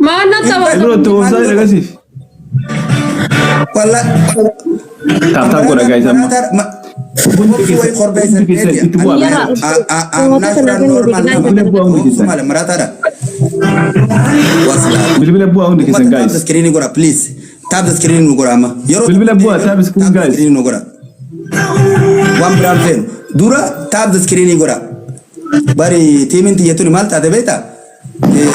Mana tahu? Bro, tuh saya dah kasih. Wala. Tak gua guys. Itu buat. Natural normal. Malam merata dah. Bila buat untuk kita guys. Tap the screen gora please. Tap the screen gora ama. Bila buat tap the screen guys. Screen gora. One brand fen. Dura tap the screen gora. Bari timin ti yatuni malta de beta.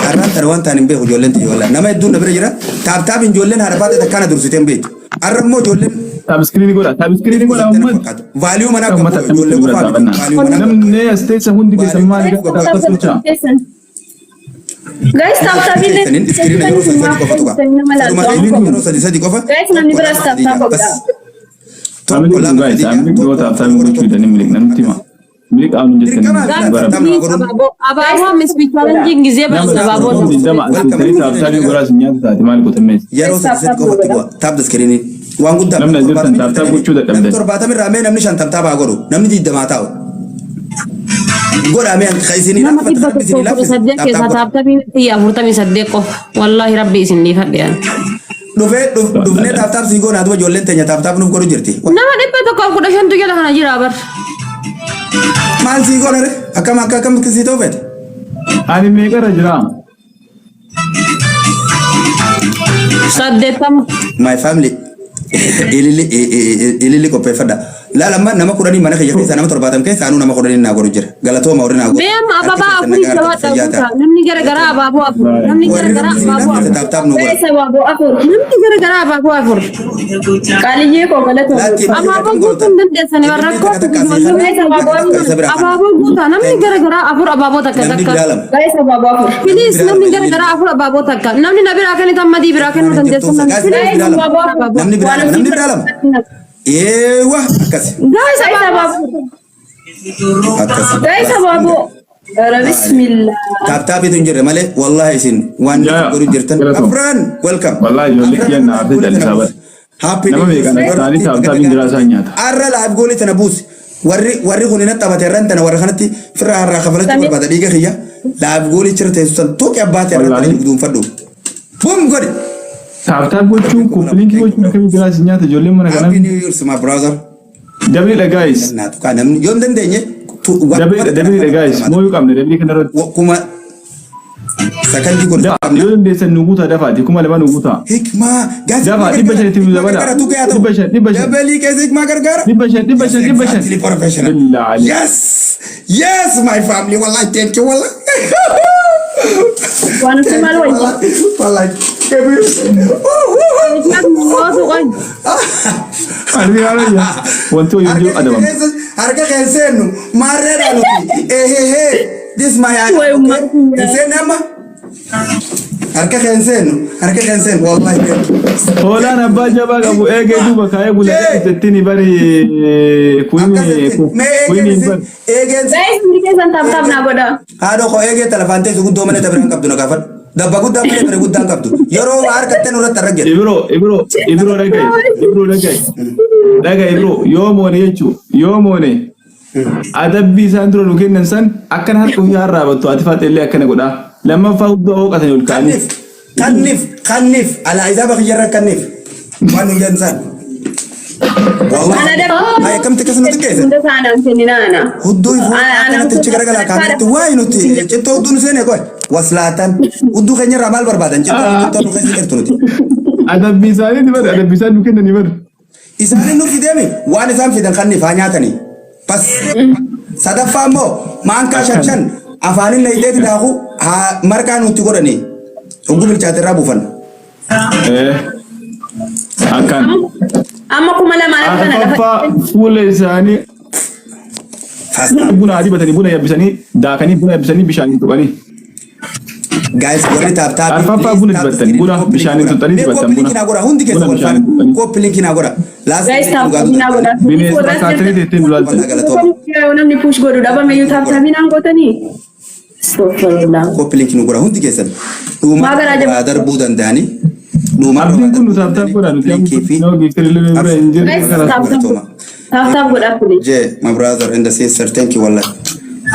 Arran tarwan tanin be jollen ti wala. Nama idun na bere tap jollen harafat ta kana dursitem be. Arran mo jollen tap screen gora. Tap screen gora amma. Value mana ko jollen ko value mana. Namne station hundi ke sammal ka sucha. Guys, tap ini. Screen ayo sadi kofa. Guys, nanti beras tap. Guys, ambil dua tap muncul dan milik nanti mah. Milik awal menjadi. Abang misbik challenging gizi beras abang. Tadi tap gora senyap tadi mal ko temes. Yaro sadi kofa tiwa. Tap the screen. Wangu tap. Namna jirtan tap muncul dan temes. Torbata mi rame namni shantam tap agoro. Namni di damatao. Gora men khaisini Nama kita tu sadde ke tap ini iya furta mi sadde ko. Wallahi rabbi sini fadian. Dufne tap sigo na dua jollen tenya tap num koru jirti. Nama depe to ko kuda shantu ya kana jira bar. Mal sigo na re akam kisi to vet. Ani mega rajra. Sadde tam. My family. Ilili ko pefada. La lama nama kurani mana kaya kisa nama torbatam kaya anu nama kurani na goru jir. Galato ma urina goru. Mem ababa afuri jawat tabuka. Namni gara ababu afur. Namni gara ababu afur. Tap no goru. Kaisa ababu afur. Namni gara ababu afur. Kaliye ko galato. Ababu gutun dan desa ne warako. Kaisa ababu afur. Ababu guta namni gara afur ababu takka. Kaisa ababu afur. Please namni gara afur ababu takka. Namni nabira akani tamadi birakan dan desa. Kaisa ababu ababu. Namni biralam. Ewa kasih. Guys ababu. Guys ababu. Bismillah. Tap itu njere male wallahi sin wan goru jirtan. Afran welcome. Wallahi jolli kian na arde jali sabar. Happy. Nama mega na tani tap indira sanya. Arra la goli tanabus. Warri khunina tabateran tan warkhanati firra arra khafalati bada diga khiya. La goli chirte sultan to ke abate arra dum fadu. Bum gori. Tap gochu ko link gochu na kami jira sanya ta jolli mana kana. Happy New Year my brother. Dabli guys. Na to kana yondan denye. Dabli guys. Mo yu kamne dabli kana kuma sakal di gol yondan de san nuguta dafa ti kuma leba nuguta. Hikma gas dafa dibasha ti zabada. Dibasha. Jabali ke hikma gargar. Dibasha. Professional. Yes my family wallahi thank you wallahi. Wan semal Wallahi. Arbi ala ya. Wanto yunjo adamam. Harga kensenu marera no. This my kensen ama. Harga kensen wallahi. Hola na baja baga bu ege duba kaya bula tetini bari kuini bar. Ege guys mrike san tap na goda. Hado ko ege telefante su do mane tabran kapdu na kafat. Dabba gudda mane bre gudda kapdu. Yoro har katten ura taragge. Ibro dagai ibro yo mone adabbi sandro lukin san akan har ko yarra batto atifat elle akan goda lamma fawdo qatan yulkani kanif ala izaba khijra kanif wanu yansan wallahi ay kam tikasna tikese Unda sana senina ana. huddu ana tichigara gala kanit waynuti cetto dun sene koy waslatan uddu khanya ramal barbadan cetto no khanya kertuti adabbi sani dibar adabbi sani lukin ni bar isani no fidemi wani sam fidan kanif anyatani pas sadafa mo manka shachan afanin leideti dahu ha markanu tigodani ugul chatira bufan akan Amma kuma la mana kana da apa fule sani buna adi batani buna yabisani dakani buna yabisani bishani tubani guys gori tap apa buna batani buna bishani tutani batan buna kina gora hundi ke ko pilin kina gora last guys tap na goda. bine sakatri de tin bulal Ona ni push godu daba me tap na ngotani. Astagfirullah. ko pilin kina gora hundi ke san duma dar budan dani duma abdin kunu tap gora no gikirle injir Tap goda please. je my brother and the sister thank you wallahi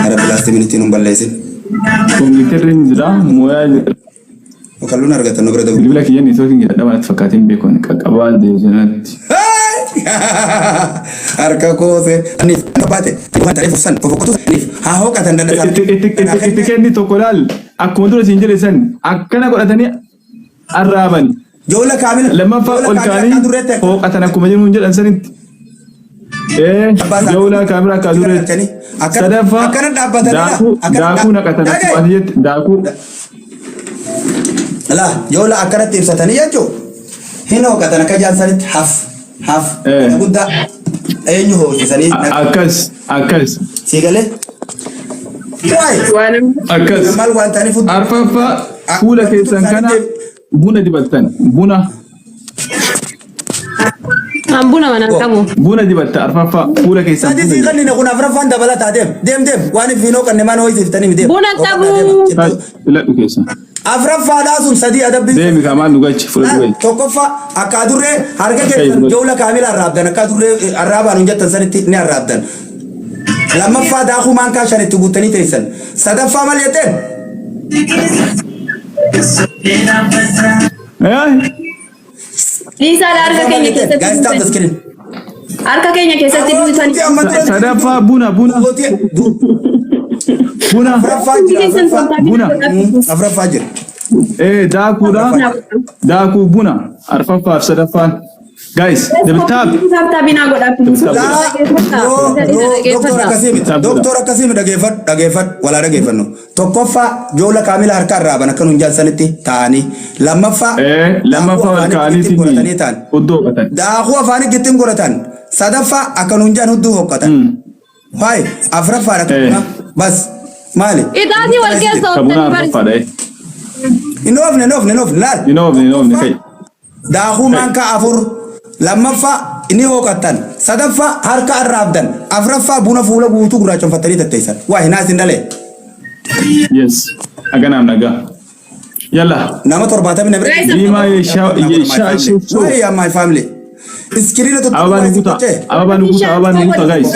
ara last minute num ballesin ko gikirle injira moya وكلنا رجعت نبرة دبل bilbila kiyya networking jedha waan fakkaatiin beekon qaqqabaa deejanatti harka koose ani kabate waan tareef san fofokotu sanif haa hoo katan danda san itti kenni tokko laal akkuma dura siin jedhe san akkana godhatanii arraaban joola kaamil lammaffaa ol kaanii hooqatan akkuma jiruun jedhan sanitti joola kaamira akka dureetti sadaffaa daakuu naqatan akkuma ati jette daakuu la joola akkanatti ibsatanii jechuu hin hooqatan akka jaansanitti haf guddaa eenyu hoosisanii akkas siigalee akkas mal waan ta'aniif arfaffaa fuula keessan kana buna dibattan buna Ambuna mana kamu. Buna dibatta arfaffaa fuula keessan sadi sii qalli na kun afraffaan dabalataa deem waan ifiinoo qanne maan hoosiftanii deem Buna qabu. filadhu keessan afraffaadhaa sun sadii adabbi deemi kamaan dhugachi fudhatu gachi tokkoffaa akka adurree harka keessan joola kaamila arraabdan akka adurree arraabaan hunjattan sanitti ni arraabdan lammaffaa daakuu maankaa shanitti guuttanii teessan sadaffaa mal jetteen Lisa ada harga kayaknya kita. guys stop the screen Harga kayaknya kita tidusan. sadaffaa buna buna afraffaa jira daakuudha daakuu buna arfaffaaf sadaffaan guys dabtaab doktor akkasii dhageeffadhu walaa dhageeffannu tokkoffaa joola kaamila harka arraaban akka nun jaalsanitti ta'anii lammaffaa wal kaaniitiin hudduu hoqqatan daakuu afaanii gittin godhatan sadaffaa akka nun jaan hudduu hoqqatan waay afraffaa dhaqna bas maali Itati wal keessa kabuna arfaffaadha inoofne laal inoofne kai daakuu maankaa afur lammaffaa inni hoqqatan sadaffaa harka arraabdan afraffaa buna fuula guutuu gurraachonfattanii tatteessan waa hinaasin dhalee yes aganaam nagaa yalla nama 70 na bire diimaa yeeshaa why am my family iskirina to ababaan nuguta guys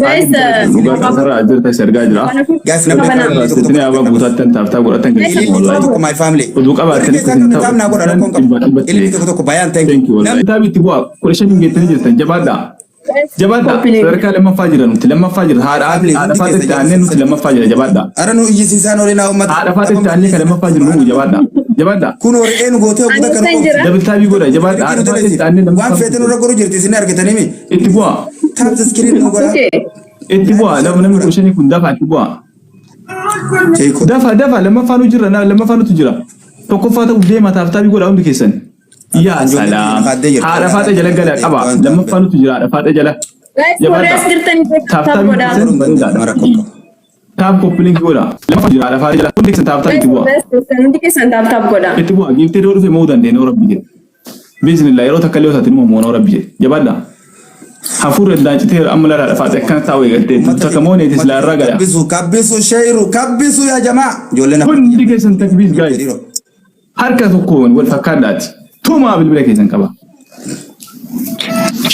Guys, dhugaa sarara ajirta sergaa jira guys namni sitini abaa guutaattan taaftaa godhatan keessatti wallahi my family oduu qabaatanii tam na godha rakkoon qabu ilmi tokko bayaan thank you namni taabitti bu'aa kudha shanii geettanii jirtan jabaadhaa sadarkaa lammaffaa jira nuti lammaffaa jira haadha faatitti aannee nuti lammaffaa jira jabaadhaa ara nu iyyisiisaan olina ummata haadha faatitti aannee kan lammaffaa jiru nuti jabaadhaa kun horeenu gootee gudda kan dabaltaabii godha jabaadhaa haadha faatitti aannee waan lammaffaa feetan irra goru jirti isin argitanii mi itti bu'aa tap the screen nu godha itti bu'aa namni kudha shanii kun dafaa itti bu'aa cheeko dafa lammaffaan jira lammaffaan jira tokkoffaa ta'uuf deema taaftaabii godha hundi keessan yaa salaam haadha faata jala gala qaba lammaffaan jira haadha faata jala taaf koppiliin godha lammaffaan jira haadha faata jala hundi keessan taaftaabii itti bu'aa giftee yoo dhufe moo dandeenye rabbi jedhe bismillah yeroo takka illee osaatiin moo rabbi jedhe jabaadhaa hafuura daacitee amma laraa faata akkana taa'u eegalte takka moo neetis laarraa gala kabbisu shayru kabbisu yaa jamaa ijoolleen hundi keessan takbiis gaa'e harka tokkoon wal fakkaadhaati tumaa bilbila keessan qaba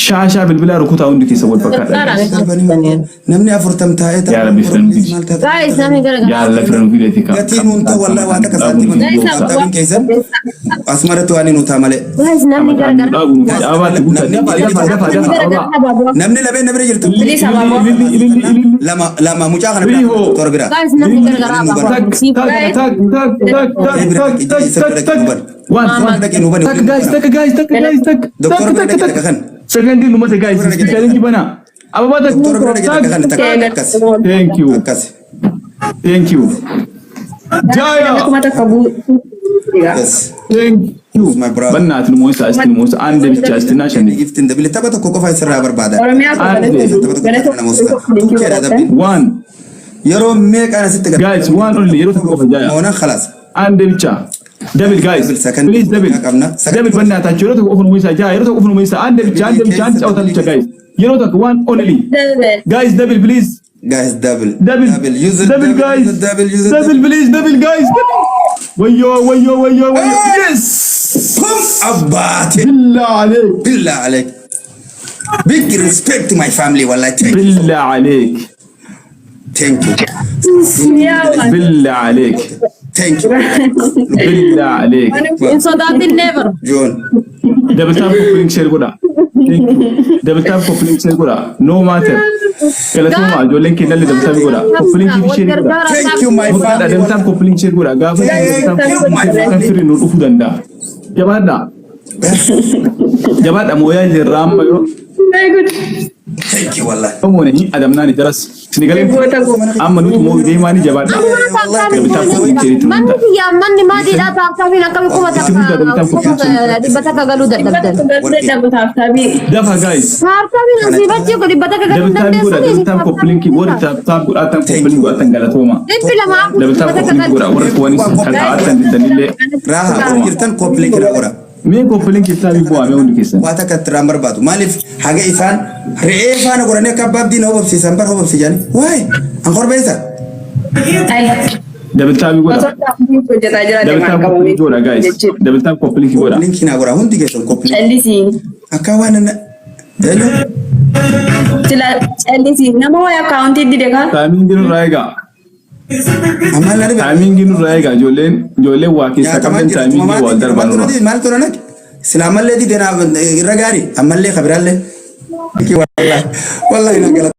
shaashaa bilbilaa rukutaa hundi keessa wal fakkaadhaati namni afurtam taa'ee yaa rabbi firan fideeti kan gatiin hunta wallahi waan takka saantii man keessan asmaratti waan hin utaa malee namni labeen na bira jirtu lama mucaa kana bira tor bira Secondly, no matter guys, this challenge bana. Ababa thank you. Thank you. Jaya. Yes. Thank you. My brother. Banna atnu moisa ande bicha astina shani. Gift in the bill tabato koko fa sirra barbada. One. Yaro me kana sitte guys, one only yaro koko fa jaya. Ona khalas. Ande bicha. Double guys. Please double. Double banna ta choro koko fa moisa jaya yaro koko fa moisa ande bicha chawta bicha guys. Yaro koko one only. Guys double please. Guys double use it double guys use it double please double guys wayo yes come abati billah عليك big respect to my family wallahi بالله عليك thank you بالله عليك Thank you. بالله عليك إن صدقت never. John. double tap coupling share goda thank you double tap coupling share goda no matter kala tuma jolen ki dalle double tap goda coupling ki share goda Thank you, my da family. double tap coupling share goda ga fa double tap coupling share kan firi no dufu danda jabada moya je ramma yo Very good. Thank you, wallah. mo ne adam nani daras sinigale amma nutu mo be mani jabada double tap coupling share tu Manni ya manni ma di da tak tabi nak kami kuma tak. Di bata ka galu da dabdan. dafa guys Har tabi na si bacci ko di bata ka galu double da tap goda double tap coupling ki wori tap tap goda tan coupling goda tan gala toma Di pila ma. double tap coupling goda wori ko wani san kaka atan danile Raha, kirtan kopli kira ora. me coupling ki tabi bo ame on kisa Wata ka trambar batu. Malif haga ifan re'e ifan gora ne kabab din hobab si sambar hobab si jani. Why? Angkor besa. double tap goda double tap coupling goda guys double tap coupling goda Link na gora hundi ke son kopli. LDC. Akawana na. Hello. Sila LDC. Nama wa account di deka. timing ginu raiga Amal na be. timing ginu raiga jolen wa ki Ya sakamen kaman timing mama gi wal dar mal banura to mal to nak. Sila amal le di dena ragari. Amal le khabiralle. Ki wallah. Wallahi na gala.